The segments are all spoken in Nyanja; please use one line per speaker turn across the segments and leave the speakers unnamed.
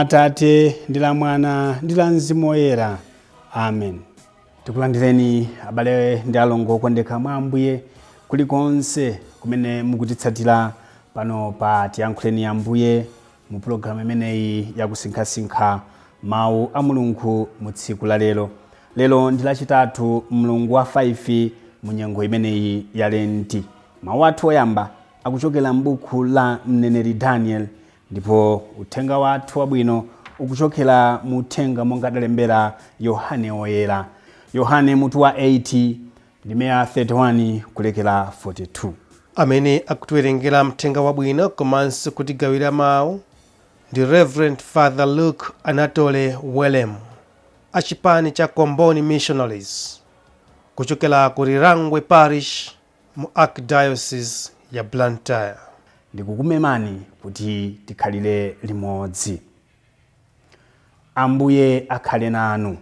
Atate ndi la Mwana ndi la Mzimu Woyera. Amen. Tikulandireni abale ndi alongo okondeka mwa Ambuye kulikonse kumene mukutitsatira pano pa Tiyankhuleni Ambuye mu pulogalamu imeneyi yakusinkhasinkha mawu a Mulungu mu tsiku la lero. Lero ndi Lachitatu, mlungu wa 5 mu nyengo imeneyi ya Lenti. Mawu athu oyamba akuchokera m'buku la mneneri Daniel ndipo uthenga wathu wabwino ukuchokera mu uthenga monga adalembera Yohane Woyera. Yohane mutu wa 8 ndime ya 31 kulekera 42.
Amene akutiwerengera mthenga wabwino komanso kutigawira mawu ndi Reverend Father Luke Anatole Welem achipani cha Comboni Missionaries kuchokera ku Lirangwe Parish mu Archdiocese ya Blantyre.
Ndikukumemani kuti tikhalire limodzi. Ambuye akhale nanu.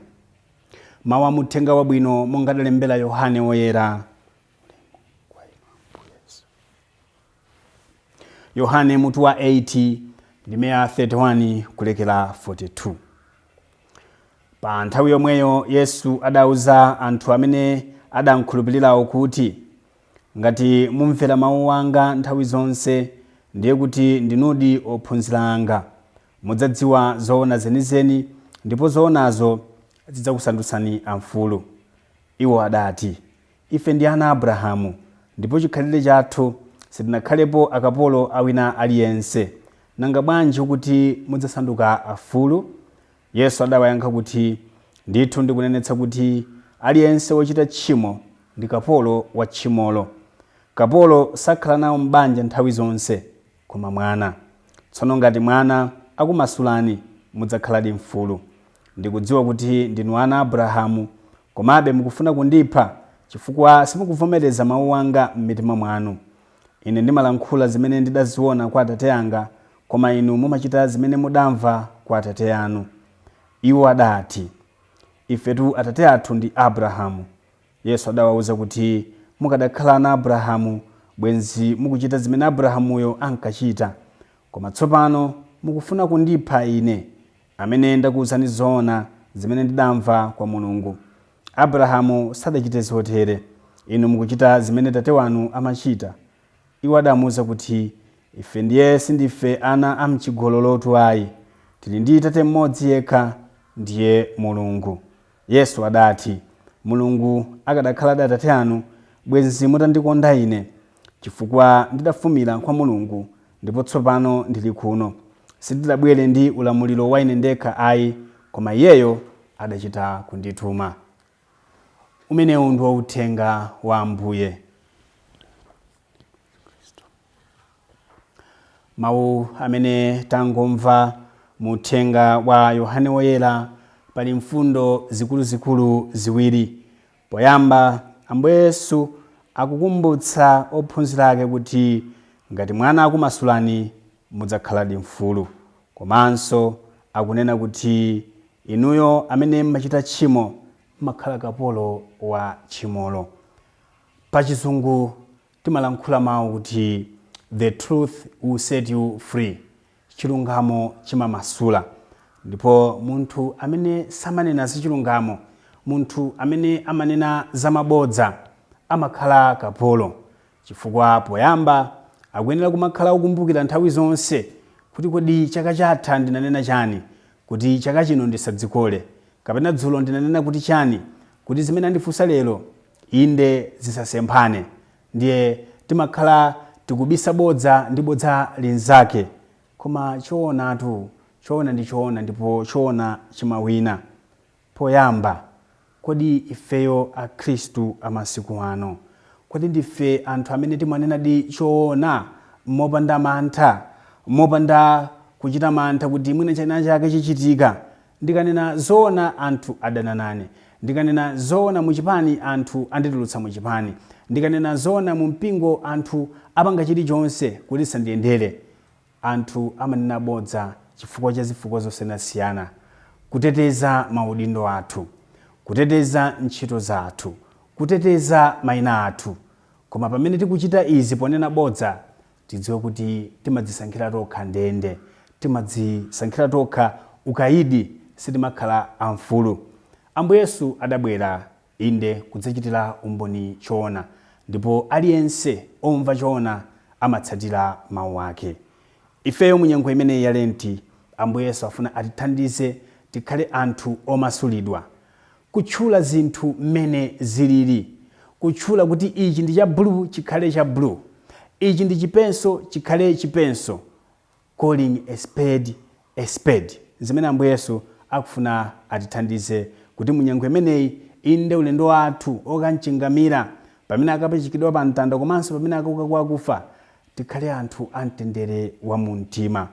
Mawu a muthenga wabwino monga adalembera Yohane Woyera. Yohane mutu wa 8 ndime ya 31 kulekera 42. Pa nthawi yomweyo Yesu adauza anthu amene adamkhulupirirawo kuti, Ngati mumvera mawu anga nthawi zonse, ndiye kuti ndinudi ophunzira anga. Mudzadziwa zoona zenizeni, ndipo zoonazo zidzakusandutsani amfulu. Iwo adati, Ife ndi ana a Abrahamu, ndipo chikhalire chathu sitinakhalepo akapolo a wina aliyense. Nanga bwanji ukuti mudzasanduka afulu? Yesu adawayankha kuti, Ndithu ndikunenetsa kuti aliyense wochita tchimo ndi kapolo wa tchimolo. Kapolo sakhala nawo m'banja nthawi zonse, koma mwana. Tsono ngati Mwana akumasulani, mudzakhaladi mfulu. Ndikudziwa kuti ndinu ana a Abrahamu, komabe mukufuna kundipha, chifukwa simukuvomereza mau anga m'mitima mwanu. Ine ndimalankhula zimene ndidaziwona kwa Atate anga, koma inu mumachita zimene mudamva kwa atate anu. Iwo adati, Ifetu atate athu ndi Abrahamu. Yesu adawauza kuti, Mukadakhala ana a Abrahamu, bwenzi mukuchita zimene Abrahamuyo ankachita. Koma tsopano mukufuna kundipha Ine, amene ndakuuzani zoona zimene ndidamva kwa Mulungu. Abrahamu sadachite zotere. Inu mukuchita zimene tate wanu amachita. Iwo adamuuza kuti, Ife ndiye sindife ana am'chigololotu ai. Tili ndi Tate mmodzi yekha, ndiye Mulungu. Yesu adati, Mulungu akadakhaladi Atate anu, bwenzi mutandikonda Ine, chifukwa ndidafumira kwa Mulungu, ndipo tsopano ndili kuno. Sindidabwere ndi ulamuliro wa Ine ndekha ai, koma Iyeyo adachita kundituma. Umenewu ndiwo uthenga wa Ambuye. Mawu amene tangomva mu uthenga wa Yohane Woyera pali mfundo zikuluzikulu ziwiri. Poyamba, Ambuye Yesu akukumbutsa ophunzira ake kuti ngati Mwana akumasulani, mudzakhaladi mfulu. Komanso akunena kuti inuyo amene mmachita tchimo mmakhala kapolo wa tchimolo. Pachizungu timalankhula mawu kuti the truth will set you free. Chilungamo chimamasula. Ndipo munthu amene samanena zachilungamo, munthu amene amanena zamabodza amakhala kapolo. Chifukwa poyamba akuyenera kumakhala okumbukira nthawi zonse kuti kodi chaka chatha ndinanena chani kuti chaka chino ndisadzikole, kapena dzulo ndinanena kuti chani kuti zimene andifunsa lero inde zisasemphane. Ndiye timakhala tikubisa bodza ndi bodza linzake. Koma choonatu, choona ndi choona ndipo choona chimawina. Poyamba, kodi ifeyo Akhristu a masiku ano, kodi ndife anthu amene timanenadi choona mopanda mantha, mopanda kuchita mantha kuti mwina chinachake chichitika? Ndikanena zoona anthu adana nane. Ndikanena zoona mu chipani anthu anditulutsa mu chipani. Ndikanena zoona mu mpingo anthu apanga chilichonse kuti zisandiyendere. Anthu amanena bodza chifukwa cha zifukwa zosiyanasiyana, kuteteza maudindo athu, kuteteza ntchito zathu, kuteteza maina athu. Koma pamene tikuchita izi ponena bodza, tidziwe kuti timadzisankhira tokha ndende, timadzisankhira tokha ukaidi, sitimakhala amfulu. Ambuye Yesu adabwera inde kudzachitira umboni choona, ndipo aliyense omva choona amatsatira mawu ake. Ifeyo munyengo imeneyi ya Lenti, Ambuye Yesu afuna atithandize tikhale anthu omasulidwa. Kutchula zinthu mmene zilili, kutchula kuti ichi ndi cha blue chikhale cha blue, ichi ndi chipenso chikhale chipenso, calling a spade a spade, zimene Ambuye Yesu akufuna atithandize kuti munyengo imeneyi, inde ulendo wathu okamchingamira pamene akapachikidwa pa mtanda komanso pamene akauka kwa akufa, tikhale anthu amtendere wa mumtima.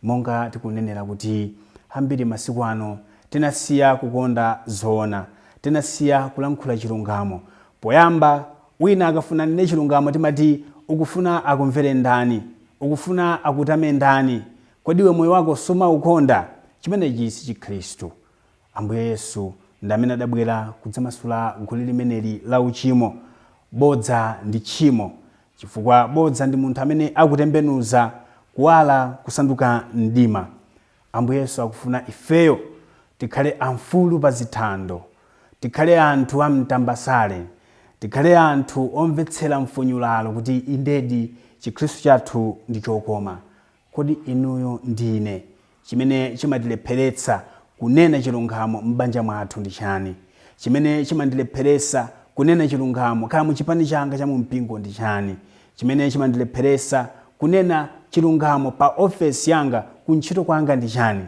Monga tikunenera kuti ambiri masiku ano tinasiya kukonda zoona, tinasiya kulankhula chilungamo. Poyamba wina akafuna anene chilungamo timati, ukufuna akumvere ndani? Ukufuna akutame ndani? Kodi iwe moyo wako sumaukonda? Chimenechi si Chikhristu. Ambuye Yesu ndi amene adabwera kudzamasula goli limeneli la uchimo. Bodza ndi tchimo, chifukwa bodza ndi munthu amene akutembenuza kuwala kusanduka mdima. Ambuye Yesu akufuna ifeyo tikhale amfulu pa zithando, tikhale anthu amtambasale, tikhale anthu omvetsera mfunyulalo kuti indedi Chikhristu chathu ndi chokoma. Kodi inuyo ndine, chimene chimatilepheretsa kunena chilungamo m'banja mwathu ndi chani? Chimene chimandilepheretsa kunena chilungamo kaya muchipani changa cha mumpingo ndi chani? Chimene chimandilepheretsa kunena chilungamo pa ofesi yanga, kuntchito kwanga ndi chani?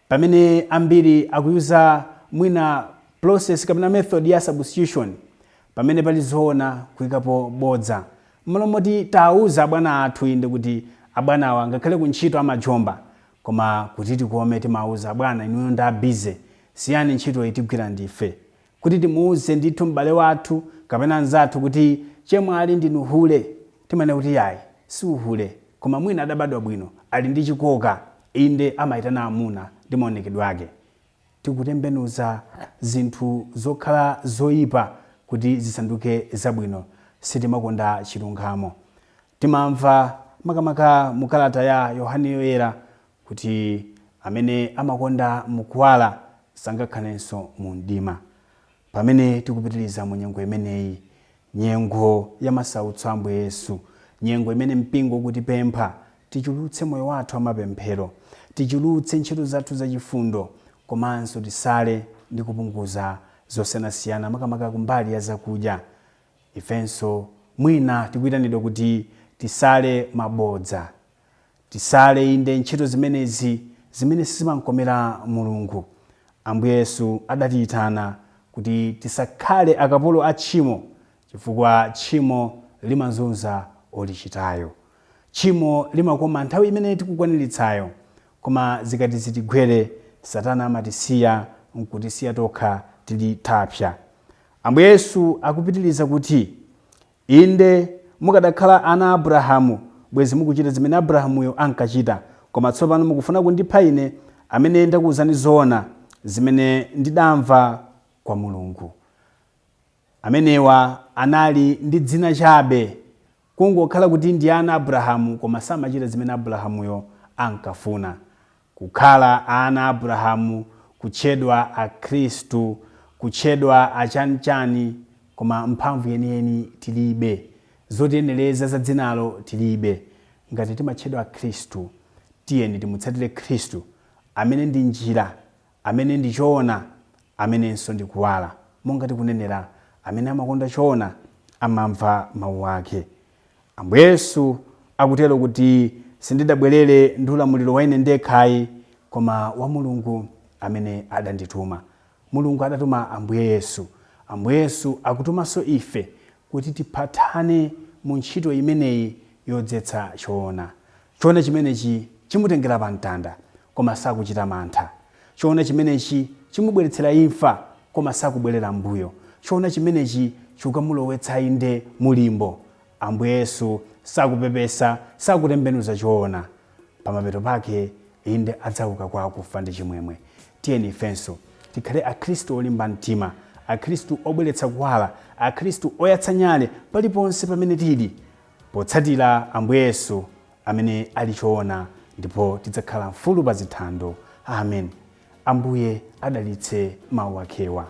Pamene ambiri akuyuza mwina process kapena method ya substitution, pamene pali zoona kuyikapo bodza, m'malo moti tawuza abwana athu inde kuti abwanawa ngakhale kuntchito amajomba, koma kuti tikome timawuza abwana, inuyo ndi a busy, siyani ntchito iyi tigwira ndife. Kuti timuuze ndithu m'bale wathu kapena anzathu kuti chemwali ndinu hule, timanena kuti yayi, si uhule, koma mwina adabadwa bwino, ali ndi chikoka, inde amayitana amuna ndi maonekedwe ake. Tikutembenuza zinthu zokhala zoyipa kuti zisanduke zabwino. Sitimakonda chilungamo. Timamva makamaka mu kalata ya Yohane Yoyera kuti amene amakonda mukuwala sangakhalenso mu mdima. Pamene tikupitiriza mu nyengo imeneyi, nyengo ya masautso a Ambuye Yesu, nyengo imene mpingo ukutipempha tichulutse moyo wathu wa mapemphero, tichulutse ntchito zathu zachifundo, komanso tisale ndi kupunguza zosiyanasiyana makamaka kumbali ya zakudya. Ifenso mwina tikuyitanidwa kuti tisale mabodza, tisale inde ntchito zimenezi zimene sizimamkomera Mulungu. Ambuye Yesu adatiyitana kuti tisakhale akapolo a tchimo, chifukwa tchimo limazunza olichitayo. Tchimo limakoma nthawi imene tikukwaniritsayo, koma zikati zitigwere, Satana amatisiya nkutisiya tokha tili thapsa. Ambuye Yesu akupitiriza kuti, inde mukadakhala ana a Abrahamu, bwezi mukuchita zimene Abrahamuyo ankachita. Koma tsopano mukufuna kundipha ine, amene ndakuwuzani zoona zimene ndidamva kwa Mulungu. Amenewa anali ndi dzina chabe, kungokhala kuti ndi ana Abrahamu, koma samachita zimene Abrahamuyo ankafuna. Kukhala ana a Abrahamu, kutchedwa Akhristu, kutchedwa achanichani, koma mphamvu yeniyeni tilibe, zotiyenereza za dzinalo tilibe. Ngati timatchedwa Akhristu, tiyeni timutsatire Khristu amene ndi njira, amene ndi choona, amenenso ndi kuwala. Monga tikunenera, amene amakonda choona amamva mawu ake. Ambuye Yesu akutero kuti sindidabwerere ndi ulamuliro wa ine ndekhayi, koma wa Mulungu amene adandituma. Mulungu adatuma Ambuye Yesu. Ambuye Yesu akutumanso ife kuti tiphatane mu ntchito imeneyi yodzetsa choona. Choona chimenechi chimutengera pa mtanda, koma sakuchita mantha. Choona chimenechi chimubweretsera imfa, koma sakubwerera mbuyo. Choona chimenechi chikukamulowetsa inde mulimbo. Ambuye Yesu sakupepesa, sakutembenuza choona. Pamapeto pake inde adzauka kwa akufa ndi chimwemwe. Tiyeni ifenso tikhale Akhristu olimba mtima, Akhristu obweretsa kuwala, Akhristu oyatsa nyale paliponse pamene tili, potsatira Ambuye Yesu amene ali choona, ndipo tidzakhala mfulu pa zithando. Amen. Ambuye adalitse mawu akewa.